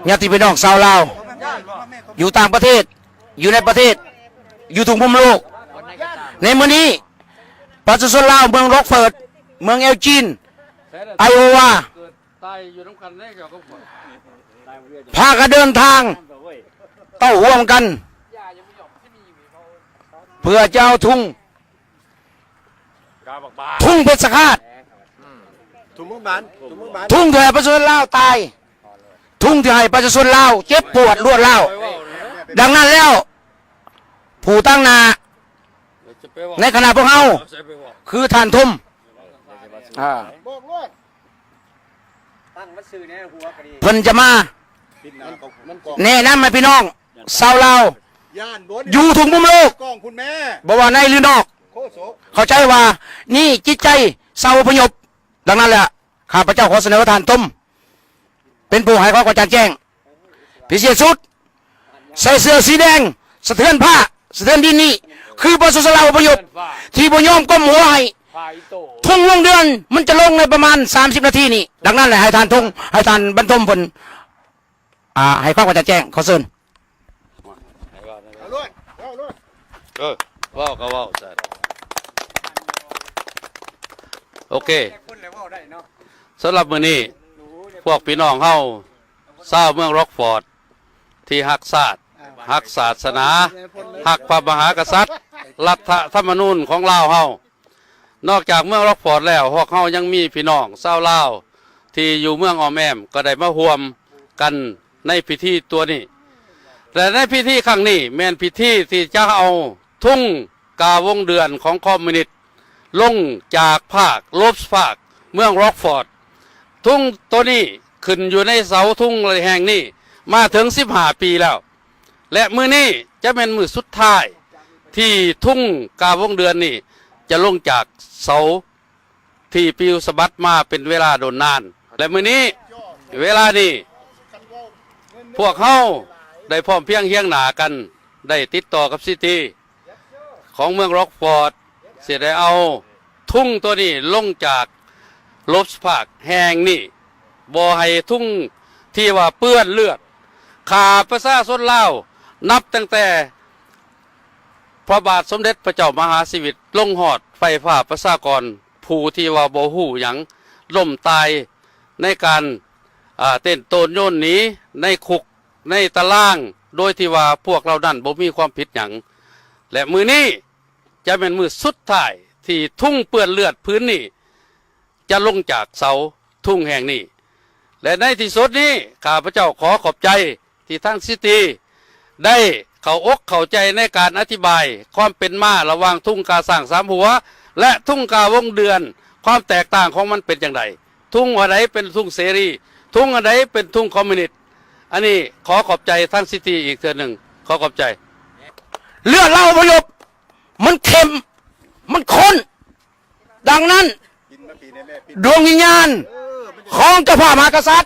ຍາດຕິພີ່ນ້ອງຊາວລາວ ຢູ່ຕ່າງປະເທດ ຢູ່ໃນປະເທດ ຢູ່ທຸກມຸມໂລກ, ໃນມື້ນີ້ ປະຊາຊົນລາວເມືອງ Rockford ເມືອງ Elgin Iowa ພາກັນເດີນທາງເຕົ້າຮ່ວມກັນ ເພື່ອຈະເອົາທຸງ ທຸງເພັດຊະຄາດ ທຸງເມືອງບານ ທຸງເມືອງບານ ທຸງທີ່ໃຫ້ປະຊາຊົນລາວຕາຍ ທຸງທີ່ໃຫ້ປະຊາຊົນລາວເຈັບປວດລວດຮ້າວ. ດັ່ງນັ້ນແລ້ວ ຜູ້ຕາງໜ້າໃນຄະນະພວກເຮົາ ຄືທ່ານທົມ ອ່າ ເພິ່ນຈະມາແນະນຳໃຫ້ພີ່ນ້ອງຊາວລາວ ຢູ່ທຸກມຸມໂລກ ບໍ່ວ່າໃນ ຫຼື ນອກ ເຂົ້າໃຈວ່ານີ້ຈິດໃຈຊາວອະພະຍົບ. ດັ່ງນັ້ນແຫຼະ ຂ້າພະເຈົ້າຂໍສະເໜີທ່ານທົມ ເປັນຜູ້ໃຫ້ຄວາມກະຈ່າງແຈ້ງ ພິເສດສຸດ ໃສ່ເສື້ອສີແດງ ສະເທືອນຟ້າ ສະເທືອນດິນນີ້ ຄືປະຊາຊົນລາວອະພະຍົບ ທີ່ບໍ່ຍອມກົ້ມຫົວໃຫ້ ທຸງວົງເດືອນ ມັນຈະລົງໃນປະມານສາມສິບນາທີນີ້. ດັ່ງນັ້ນແຫຼະ ໃຫ້ທ່ານທົງ ໃຫ້ທ່ານບັນທົມເພິ່ນ ອ່າ ໃຫ້ຄວາມກະຈ່າງແຈ້ງ. ຂໍເຊີນ. ເອີ ເວົ້າກໍເວົ້າຊັ້ນ. ໂອເຄ ສຳລັບມື້ນີ້ ພວກພີ່ນ້ອງເຮົາຊາວເມືອງ Rockford ທີ່ຮັກຊາດ ຮັກສາສະໜາ ຮັກພະມະຫາກະສັດ ລັດຖະທຳມະນູນຂອງລາວເຮົາ, ນອກຈາກເມືອງ Rockford ແລ້ວ ພວກເຮົາຍັງມີພີ່ນ້ອງຊາວລາວທີ່ຢູ່ເມືອງອ້ອມແອ້ມ ກໍໄດ້ມາຮ່ວມກັນໃນພິທີຕົວນີ້ ແລະ ໃນພິທີຄັ້ງນີ້ແມ່ນພິທີທີ່ຈະເອົາທຸງກາວົງເດືອນຂອງຄອມມິວນິດ ລົງຈາກຟາກ Lofts Park ເມືອງ Rockford. ທຸງໂຕນີ້ຂຶ້ນຢູ່ໃນເສົາທຸງແຫ່ງນີ້ມາເຖິງສິບຫ້າປີແລ້ວ ແລະ ມື້ນີ້ຈະແມ່ນມື້ສຸດທ້າຍທີ່ທຸງກາວົງເດືອນນີ້ຈະລົງຈາກເສົາທີ່ປິວສະບັດມາເປັນເວລາດົນນານ. ແລະ ມື້ນີ້ ເວລານີ້ ພວກເຮົາໄດ້ພ້ອມພຽງຮຽງໜ້າກັນ ໄດ້ຕິດຕໍ່ກັບຊິຕີ ຂອງເມືອງ Rockford ຊິໄດ້ເອົາທຸງໂຕນີ້ລົງຈາກ Lofts Park ແຫ່ງນີ້ ບໍ່ໃຫ້ທຸງທີ່ວ່າເປື້ອນເລືອດ ຂ້າປະຊາຊົນລາວ ນັບຕັ້ງແຕ່ພະບາດສົມເດັດພະເຈົ້າມະຫາຊີວິດ ລົງຮອດໄຟຟ້າປະຊາກອນ ຜູ້ທີ່ວ່າບໍ່ຮູ້ຫຍັງ ລົ້ມຕາຍໃນການ ອ່າ ເຕັ້ນໂຕນໂຍນໜີໃນຄຸກ ໃນຕາລາງ ໂດຍທີ່ວ່າພວກເຫຼົ່ານັ້ນບໍ່ມີຄວາມຜິດຫຍັງ. ແລະ ມື້ນີ້ຈະແມ່ນມື້ສຸດທ້າຍທີ່ທຸງເປື້ອນເລືອດຜືນນີ້ຈະລົງຈາກເສົາທຸງແຫ່ງນີ້. ແລະ ໃນທີ່ສຸດນີ້ ຂ້າພະເຈົ້າຂໍຂອບໃຈທີ່ທາງຊິຕີໄດ້ເຂົ້າອົກເຂົ້າໃຈໃນການອະທິບາຍຄວາມເປັນມາລະຫວ່າງທຸງກາຊ້າງສາມຫົວ ແລະ ທຸງກາວົງເດືອນ ຄວາມແຕກຕ່າງຂອງມັນເປັນຈັ່ງໃດ. ທຸງອັນໃດເປັນທຸງເສລີ ທຸງອັນໃດເປັນທຸງຄອມມິວນິດ. ອັນນີ້ຂໍຂອບໃຈທາງຊິຕີອີກເທື່ອໜຶ່ງ ຂໍຂອບໃຈ. ເລືອດລາວອະພະຍົບມັນເຂັ້ມ ມັນຂຸ້ນ. ດັ່ງນັ້ນ ດວງວິນຍານຂອງເຈົ້າພາບມະຫາກະສັດ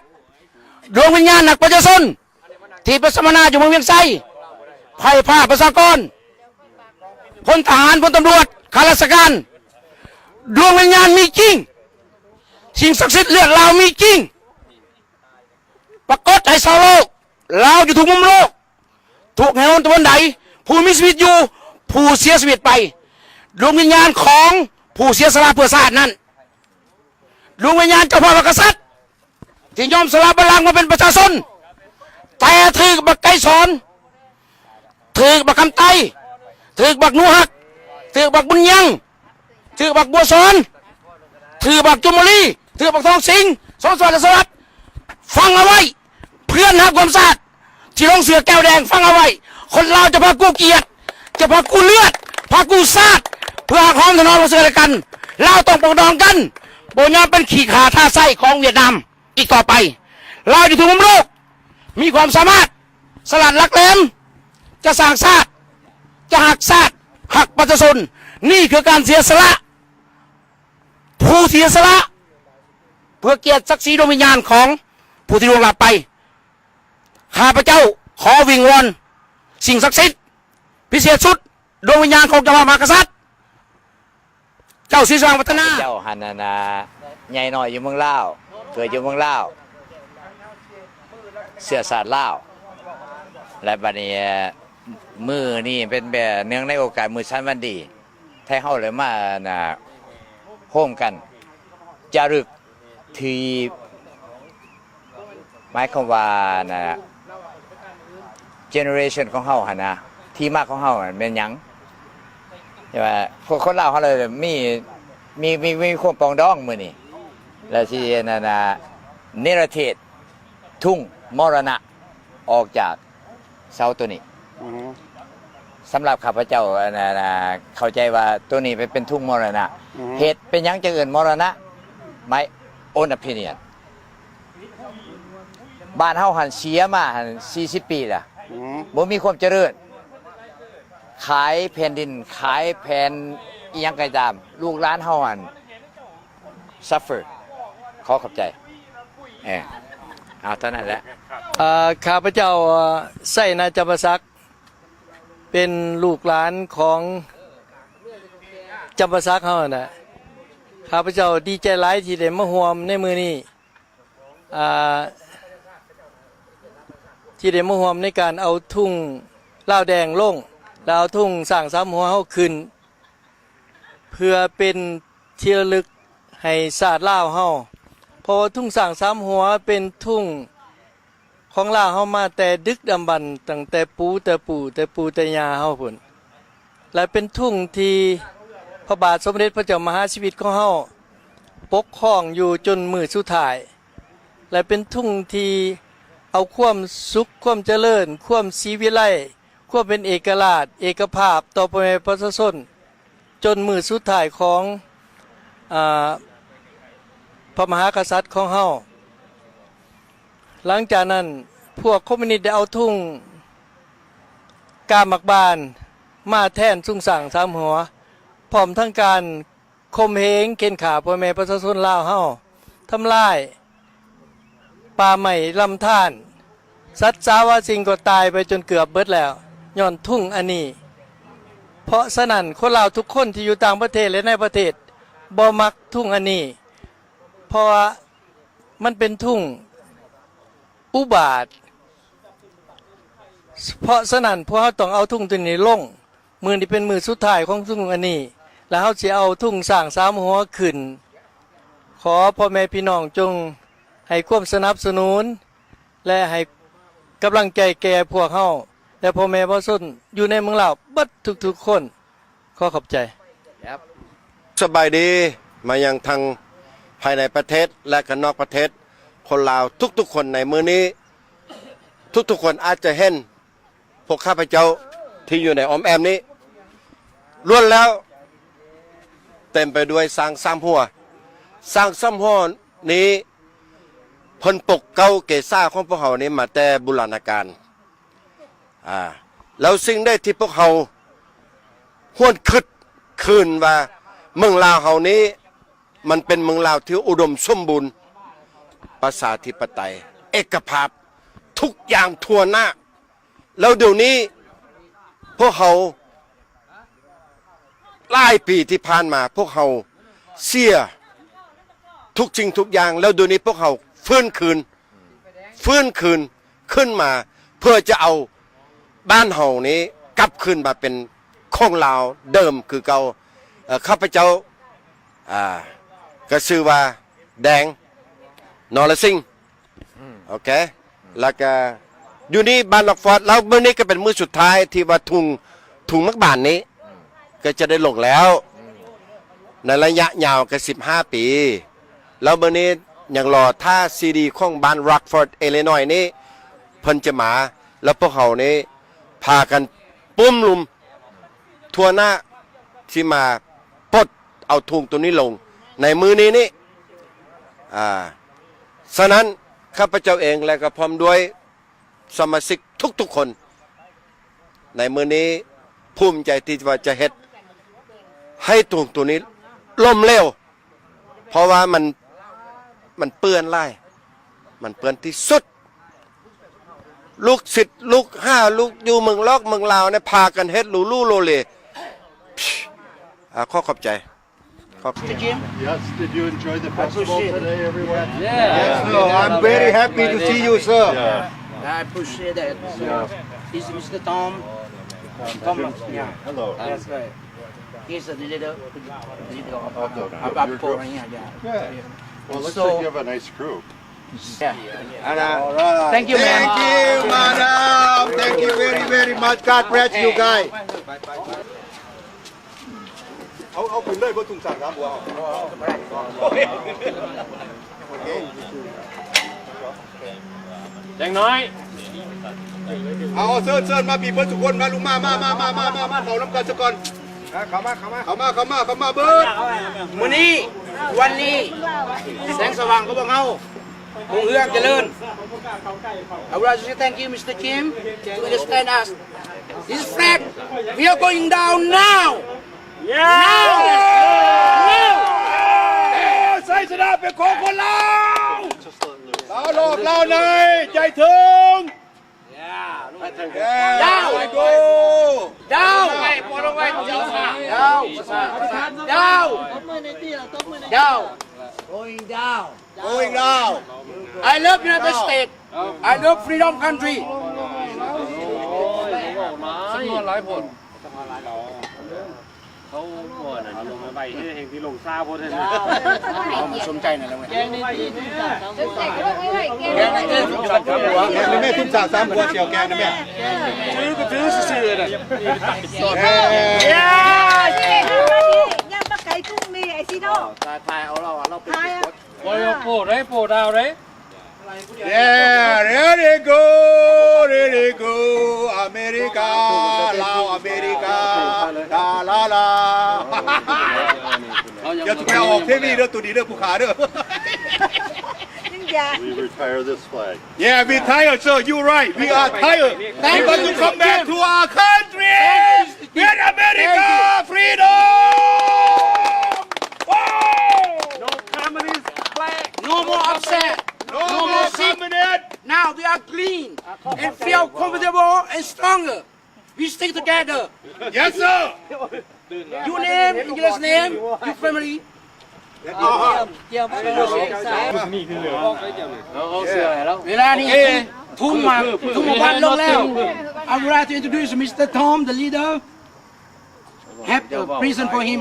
ດວງວິນຍານນັກປະຊາຊົນ ທີ່ໄປສຳມະນາຢູ່ເມືອງວຽງໄຊ ໄພຟ້າປະຊາກອນ ພົນທະຫານ ພົນຕຳຫຼວດ ຂ້າລາຊະການ ດວງວິນຍານມີຈິງ ສິ່ງສັກສິດເລືອດລາວມີຈິງ ປາກົດໃຫ້ຊາວໂລກລາວຢູ່ທຸກມຸມໂລກ ທຸກແຫ່ງຫົນຕາບ່ອນໃດ ຜູ້ມີຊີວິດຢູ່ ຜູ້ເສຍຊີວິດໄປ ດວງວິນຍານຂອງຜູ້ເສຍສະຫຼະເພື່ອຊາດນັ້ນ ດວງວິນຍານເຈົ້າພາບມະຫາກະສັດ ທີ່ຍອມສະຫຼະບັນລັງມາເປັນປະຊາຊົນ ແຕ່ຖືກບັກໄກສອນ ຖືກບັກຄຳໄຕ ຖືກບັກໜູຮັກ ຖືກບັກບຸນຍັງ ຖືກບັກບົວສອນ ຖືກບັກຈຸມມະລີ ຖືກບັກທອງສິງ ສົມສະຫວັດ ແລະ ສະຫວັດ ຟັງເອົາໄວ້ ເພື່ອນຮັກຮ່ວມຊາດ ທີ່ລົງເສື້ອແກ້ວແດງ ຟັງເອົາໄວ້ ຄົນລາວຈະພາກູ້ກຽດ ຈະພາກູ້ເລືອດ ພາກູ້ຊາດ ເພື່ອຮັກຫອມຖະໜອມເຊິ່ງກັນແລະກັນ. ລາວຕ້ອງປອງດອງກັນ ບໍ່ຍອມເປັນຂີ້ຂ້າທ່າໃຊ້ຂອງຫວຽດນາມອີກຕໍ່ໄປ. ລາວຢູ່ທົ່ວໂລກ ມີຄວາມສາມາດ ສະຫຼາດຫຼັກແຫຼມ ຈະສ້າງຊາດ ຈະຮັກຊາດ ຮັກປະຊາຊົນ. ນີ້ຄືການເສຍສະຫຼະ ຜູ້ເສຍສະຫຼະ ເພື່ອກຽດສັກສີດວງວິນຍານຂອງຜູ້ທີ່ລ່ວງລັບໄປ. ຂ້າພະເຈົ້າຂໍວິງວອນສິ່ງສັກສິດພິເສດສຸດ ດວງວິນຍານຂອງເຈົ້າພະມະຫາກະສັດ ເຈົ້າສີສະຫວ່າງວັດທະນາ. ເຈົ້າຫັ້ນນະ ໃຫຍ່ນ້ອຍຢູ່ເມືອງລາວ ເກີດຢູ່ເມືອງລາວ ເຊື້ອຊາດລາວ ແລະ ບັດນີ້ ມື້ນີ້ເປັນແບບເນື່ອງໃນໂອກາດມື້ສັນວັນດີ ໄທເຮົາເລີຍມານະ ໂຮມກັນ ຈາລຶກທີ່ ໝາຍຄວາມວ່ານະ ເຈເນເຣຊັນຂອງເຮົາຫັ້ນນະ ທີ່ມາຂອງເຮົາຫັ້ນແມ່ນຫຍັງ? ແຕ່ວ່າຄົນ ຄົນລາວເຮົາລະມີ ມີ ມີ ມີຄວາມປອງດອງມື້ນີ້ ລະຊິນັ້ນນະ ເນລະເທດທຸງມໍລະນະອອກຈາກເສົາໂຕນີ້. ອືຮຶ ສຳລັບຂ້າພະເຈົ້າ ອັນ ອັນ ເຂົ້າໃຈວ່າໂຕນີ້ເປັນ ເປັນທຸງມໍລະນະ. ອືຮຶ ເຫດເປັນຫຍັງຈຶ່ງເອີ້ນມໍລະນະ? My own opinion. ບ້ານເຮົາຫັ້ນເສຍມາຫັ້ນສີ່ສິບປີລະ ອືມ ບໍ່ມີຄວາມຈະເລີນ ຂາຍແຜ່ນດິນ ຂາຍແຜ່ນອີ່ຫຍັງກໍຕາມ ລູກຫຼານເຮົາຫັ້ນ suffer. ຂໍຂອບໃຈ. ເອີ ເອົາເທົ່ານັ້ນແຫຼະ. ເອີ ຂ້າພະເຈົ້າ ເອີ ໄຊນາຈຳປາສັກ ເປັນລູກຫຼານຂອງຈຳປາສັກເຮົາຫັ້ນນະ. ຂ້າພະເຈົ້າດີໃຈຫຼາຍທີ່ໄດ້ມາຮ່ວມໃນມື້ນີ້ ອ່າ ທີ່ໄດ້ມາຮ່ວມໃນການເອົາທຸງລາວແດງລົງ ແລະ ເອົາທຸງຊ້າງສາມຫົວເຮົາຂຶ້ນ ເພື່ອເປັນທີ່ລະລຶກໃຫ້ຊາດລາວເຮົາ ເພາະວ່າທຸງຊ້າງສາມຫົວເປັນທຸງຂອງລາວເຮົາມາແຕ່ດຶກດຳບັນ ຕັ້ງແຕ່ປູ່ແຕ່ປູ່ ແຕ່ປູ່ແຕ່ຍ່າເຮົາພຸ້ນ ແລະ ເປັນທຸງທີ່ພະບາດສົມເດັດພະເຈົ້າມະຫາຊີວິດຂອງເຮົາປົກຄອງຢູ່ຈົນມື້ສຸດທ້າຍ ແລະ ເປັນທຸງທີ່ເອົາຄວາມສຸກ ຄວາມຈະເລີນ ຄວາມສີວິໄລ ຄວາມເປັນເອກະລາດ ເອກະພາບຕໍ່ພໍ່ແມ່ປະຊາຊົນ ຈົນມື້ສຸດທ້າຍຂອງ ອາ ພະມະຫາກະສັດຂອງເຮົາ. ຫຼັງຈາກນັ້ນ ພວກຄອມມູນິດໄດ້ເອົາທຸງກາໝາກບານມາແທນທຸງຊ້າງສາມຫົວ ພ້ອມທັງການຂົ່ມເຫງເຂັ່ນຂ້າພໍ່ແມ່ປະຊາຊົນລາວເຮົາ, ທຳລາຍປ່າໄມ້ລຳທານ, ສັດສາວາສິ່ງກໍຕາຍໄປຈົນເກືອບເບິດແລ້ວ ຍ້ອນທຸງອັນນີ້. ເພາະສະນັ້ນ ຄົນລາວທຸກຄົນທີ່ຢູ່ຕ່າງປະເທດ ແລະ ໃນປະເທດ ບໍ່ມັກທຸງອັນນີ້ ເພາະວ່າມັນເປັນທຸງອຸບາດ. ເພາະສະນັ້ນ ພວກເຮົາຕ້ອງເອົາທຸງໂຕນີ້ລົງ. ມື້ນີ້ເປັນມື້ສຸດທ້າຍຂອງທຸງອັນນີ້ ແລະ ເຮົາຊິເອົາທຸງຊ້າງສາມຫົວຂຶ້ນ. ຂໍພໍ່ແມ່ພີ່ນ້ອງຈົ່ງໃຫ້ຄວາມສະໜັບສະໜູນ ແລະ ໃຫ້ກຳລັງໃຈແກ່ພວກເຮົາ ແລະ ພໍ່ແມ່ປະຊາຊົນຢູ່ໃນເມືອງລາວເບິດທຸກໆຄົນ. ຂໍຂອບໃຈ. ສະບາຍດີມາຍັງທັງພາຍໃນປະເທດ ແລະ ກະນອກປະເທດ, ຄົນລາວທຸກໆຄົນໃນມື້ນີ້ ທຸກໆຄົນອາດຈະເຫັນ ພວກຂ້າພະເຈົ້າທີ່ຢູ່ໃນອ້ອມແອ້ມນີ້ ລ້ວນແລ້ວເຕັມໄປດ້ວຍຊ້າງສາມຫົວ. ຊ້າງສາມຫົວນີ້ ເພິ່ນປົກເກົ້າເກສາຂອງພວກເຮົານີ້ມາແຕ່ບູລານະການ. ອາ ແລ້ວສິ່ງໃດທີ່ພວກເຮົາຫວນຄິດຄືນວ່າ ເມືອງລາວເຮົານີ້ ມັນເປັນເມືອງລາວທີ່ອຸດົມສົມບູນ, ປະຊາທິປະໄຕ, ເອກະພາບ, ທຸກຢ່າງທົ່ວໜ້າ. ແລ້ວດຽວນີ້ພວກເຮົາ ຫຼາຍປີທີ່ຜ່ານມາ ພວກເຮົາເສຍທຸກສິ່ງທຸກຢ່າງ, ແລ້ວດຽວນີ້ພວກເຮົາຟື້ນຄືນ, ຟື້ນຄືນ ຂຶ້ນມາ ເພື່ອຈະເອົາບ້ານເຮົານີ້ກັບຄືນມາເປັນຂອງລາວເດີມຄືເກົ່າ. ເອີ ຂ້າພະເຈົ້າ ອ່າ ກະຊື່ວ່າ ແດງ ນໍລະສິງ. ອືມ ໂອເຄ ແລ້ວກະຢູ່ນີ້ບ້ານລັອກຟອດ ແລ້ວມື້ນີ້ກະເປັນມື້ສຸດທ້າຍທີ່ວ່າທຸງ ທຸງໝາກບານນີ້ ອືມ ກະຈະໄດ້ລົງແລ້ວ. ອືມ ໃນໄລຍະຍາວກະສິບຫ້າປີ ແລ້ວມື້ນີ້ຍັງລໍຖ້າຊີດີຂອງບ້ານລັອກຟອດ ອິລລີນອຍນີ້ ເພິ່ນຈະມາ ແລ້ວພວກເຮົານີ້ພາກັນປຸ້ມລຸມທົ່ວໜ້າ ຊິມາປົດເອົາທຸງໂຕນີ້ລົງໃນມື້ນີ້ນີ້. ອາ ສະນັ້ນ ຂ້າພະເຈົ້າເອງ ແລະ ກະພ້ອມດ້ວຍສະມາຊິກທຸກໆຄົນ ໃນມື້ນີ້ພູມໃຈທີ່ວ່າຈະເຮັດໃຫ້ທຸງໂຕນີ້ລົ້ມເຫຼວ ເພາະວ່າມັນ ມັນເປື້ອນຫຼາຍ ມັນເປື້ອນທີ່ສຸດ. ລູກສິດລູກຫາ ລູກຢູ່ເມືອງລອກເມືອງລາວນີ້ ພາກັນເຮັດຫຼູໆໂລເລ ອ່າ ຂໍຂອບໃຈ. Mister Jim? Yes, did you enjoy the festival today, everyone? Yeah. Yes, sir. I'm very happy to see you, sir. Yeah. I appreciate that. Yeah. This is Mister Tom. Tom, yeah. Hello. That's right. He's the leader, leader of, of the, of your group. Yeah. Well, looks like you have a nice group. Yeah. Thank you, man. Thank you, madam. Thank you very, very much. God bless you guys. ເອົາ ເອົາຂຶ້ນເລີຍ ບໍ່ທຸ່ງສ້າງສາມບົວ. ເອົາ ເອົາ ເອົາ ໂອເຄ ເດັກນ້ອຍ ເອົາ ເຊີນ ເຊີນມາພີ້ເບິດທຸກຄົນ ມາ ລຸງ ມາ ມາ ມາ ເຂົ້ານຳກັນຊະກ່ອນ. ເຂົ້າມາ ເຂົ້າມາ ເຂົ້າມາ ເຂົ້າມາ ເຂົ້າມາເບິດ. ມື້ນີ້ ວັນນີ້ ແສງສະຫວ່າງຂອງພວກເຮົາ ຮຸ່ງເຮືອງຈະເລີນ. I would like to say thank you, Mister Kim, to understand us. This flag, we are going down now. Yeah. Now. Now. ໄຊຊະນະເປັນຂອງຄົນລາວ. ລາວນອກລາວໃນ ໃຈເຖິງ. Yeah. Down. Go. Down. Down. Down. Down. Going down. Going down. I love United States. I love freedom country. ສຳນວນຫຼາຍໂພດ ເຂົາບໍ່ນັ້ນ ລົງໄປເຮັດແຫ່ງທີ່ລົງຊ້າໂພດເດ້. ເອົາ ມັນສົມໃຈນັ້ນແຫຼະເວີຍ. ແກງໃນເກມ ແກງໃນເກມ ສາມຫົວ ແມ່ນ ແມ່ນ ທຸກສາມ ສາມຫົວ ສຽວແກງນະແມ່. ຖືກໍຖືຊື່ໆນະ. ເຢ້ ຍັງມາໄກກຸ້ງນີ້ ໄອ້ຊີໂນ. ຖ່າຍ ຖ່າຍເອົາລາວ ລາວເປັນ ບໍ່ໄດ້ໂປ້ໄດ້ ໂປ້ດາວໄດ້. Yeah, ready go, ready go. ອາເມລິກາ ລາວ ອາເມລິກາ ລາລາລາ. ຢ່າໄປອອກທີວີເດີ ໂຕນີ້ເດີ ຜູ້ຂ້າເດີ. We retire this flag. Yeah, we tired, sir. You right. We are tired. We want to come back to our country. Great America freedom. Wow. No communist flag. No more upset. No more sick. Now we are clean and feel comfortable and stronger. We stick together. Yes, sir. Your name, your last name, your family. ເວລານີ້ ທຸ່ມມາ ທຸ່ມມາບັນລົງແລ້ວ. I would like to introduce Mister Tom, the leader. Have a present for him.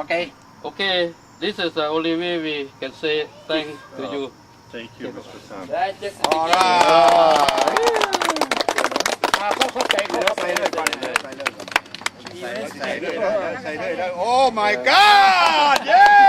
Okay. Okay, this is the only way we can say thanks to you. Thank you, Mister Sam. All right. ใส่เลย ใส่เลย ใส่เลย Oh my God! Yeah!